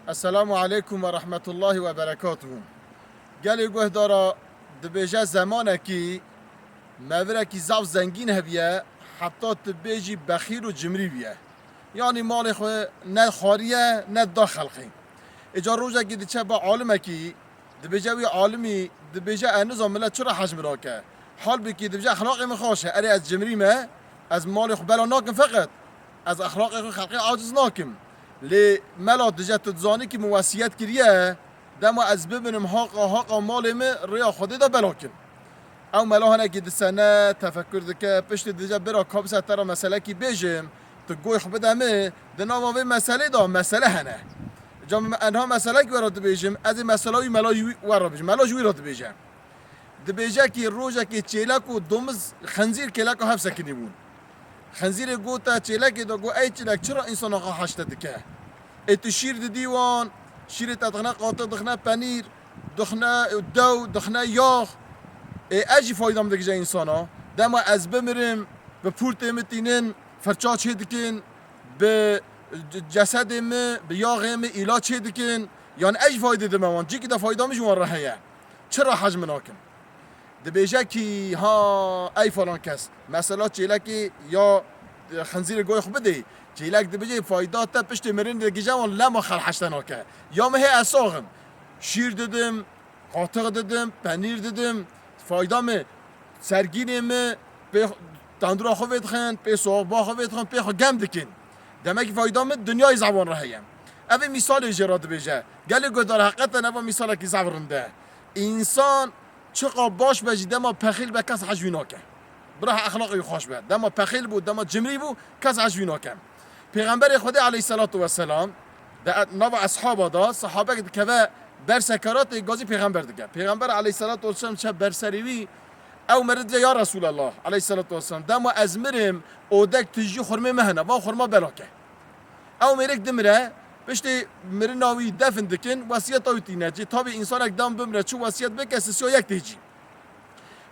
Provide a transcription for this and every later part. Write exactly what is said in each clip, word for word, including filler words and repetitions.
Esselamu aleykum ve rahmetullahi ve berekatuhu. Gelê guhdara, dibêje zemanekî mevirekî zaf zengîn hebiye, heta tu bêjî bexîl û cimrî biye. Yanî malê xwe ne xwariye ne da xelqê. Îca rojekî diçe ba alimekî, dibêje wî alimî, dibêje ez nizam millet çira hej min nake. Halbikî dibêje exlaqê min xaş e, erê ez cimrî me, ez malê xwe bela nakim feqet ez exlaqê xwe xelqê aciz nakim. Lê mela dije tu dizanî kî min wesiyet kiriye, dema ez bimirim haqa haqa malê min rêya Xwedê de bela kim. Ew mela hinekî disene, tefekur dike, piştî dije bira ka bise te ra meselekî bêjim, tu goy xwe bide min, di nava vê meselê de mesele hene. Ca min enha meselek we ra dibêjim, ez ê mesela wî mela jî we ra bêjim, mela jî wî ra dibêje. Dibêje kî rojekê çêlek û domiz xenzîr kêleka hev sekinî bûn. Xenzîrê gote çêlekê de got, ey çêlek, çira însana xwe haşte dike? Ê tu şîr didî wan, şîrê te dixine qatiq, dixine penîr, dixine dew, dixine yax. Ê ez jî fayda min digije însana. Dema ez bimirim, bi pûrtê min tînin, firça çê dikin, bi cesedê min, bi yaxê min îlaç çê dikin. Yanî ez jî faydê dime wan. Cîkî de fayda min ji wan re heye. Çira hej min nakin? Dibêje kî, ha, ey falan kes, mesela çêlekê ya xenzîrê goy xwe bidê. Çêlek dibêje, fayda te piştê mirinê digije wan lema xelq heşte nake. Ya min hê ez sax im. Şîr didim, qatiq didim, penîr didim. Fayda min, sergînê min, pê tendura xwe vê dixin, pê soxba xwe vê dixin, pê xwe gem dikin. Demek ki fayda min dinyayê zaf wan re heye. Ev ê mîsalê jê re dibêje. Gelê guhdar, heqeten ev mîsalekî zaf rind e. Însan çiqa baş be jî, dema pexîl be, kes hej wî nake. Bira exlaqê wî xweş be. Dema pexîl bû, dema cimrî bû, kes hej wî nake. Pêxemberê Xwedê aleyhisselatu vesselam di nava eshaba de, sahabek dikeve ber sekaratê, gazî pêxember dike. Pêxember aleyhisselatu vesselam çe ber serê wî, ew meriv dike, ya Resulallah aleyhisselatu vesselam, dema ez mirim, odek tijî xurmê me hene, van xurma bela ke. Ew mêrik dimire, piştê mirina wî defin dikin, wesiyeta wî tîne cî. Tabî însanek dem bimire, çi wesiyet bike, sisiya yek tê cî.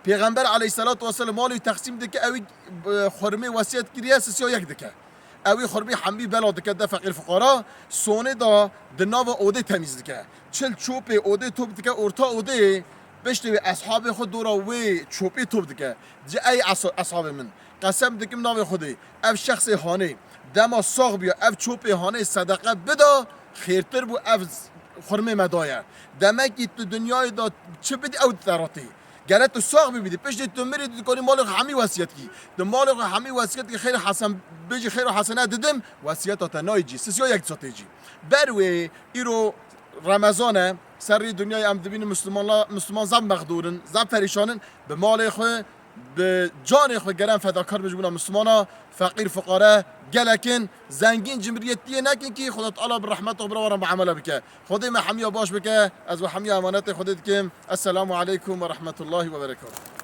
Pêxember aleyhisselatu vesselam malê wî teqsîm dike, ew ê, e, xurmê wesiyet kiriye, sisiya yek dike. Ew ê xurmê hemî bela dike de feqîr fuqara, sonê da di nava odê temîz dike. Çil çopê odê top dike orta odê, piştê wê eshabê xwe dora wê çopê top dike. Ci ey esha-, eshabê min, qesem dikim navê Xwedê, ev şexsê hanê dema sax bûya, ev çopê hanê sedeqe bida, xêrtir bû ev xurmê me daye. Demekî tu dinyayê de çi bidî, ew diteratî. Gere tu sax bibî, piştê tu mirî, tu dikanî malê xwe hemî wesiyet kî. Tu malê xwe hemî wesiyet kî, xêr hesen, bêjî xêr û hesene didim, wesiyeta te nayê cî. Sisiya yek disa tê cî. Ber wê îro Remezan e, serrî dinyayê em dibînin Müslümanla-, Müslüman zaf mexdûr in, zaf perîşan in, bi malê xwe, bi canê xwe gere em fedakar bin ji bona Müslümana, feqîr, fuqare gelek in, zengîn cimriyetiyê nekin kî Xweda Teala bi rehmeta xwe bira wan re muamele bike. Xwedê me hemiya baş bike, ez we hemiya emanetê Xwedê dikim. Esselamu aleykum ve rahmetullahi ve berekatuhu.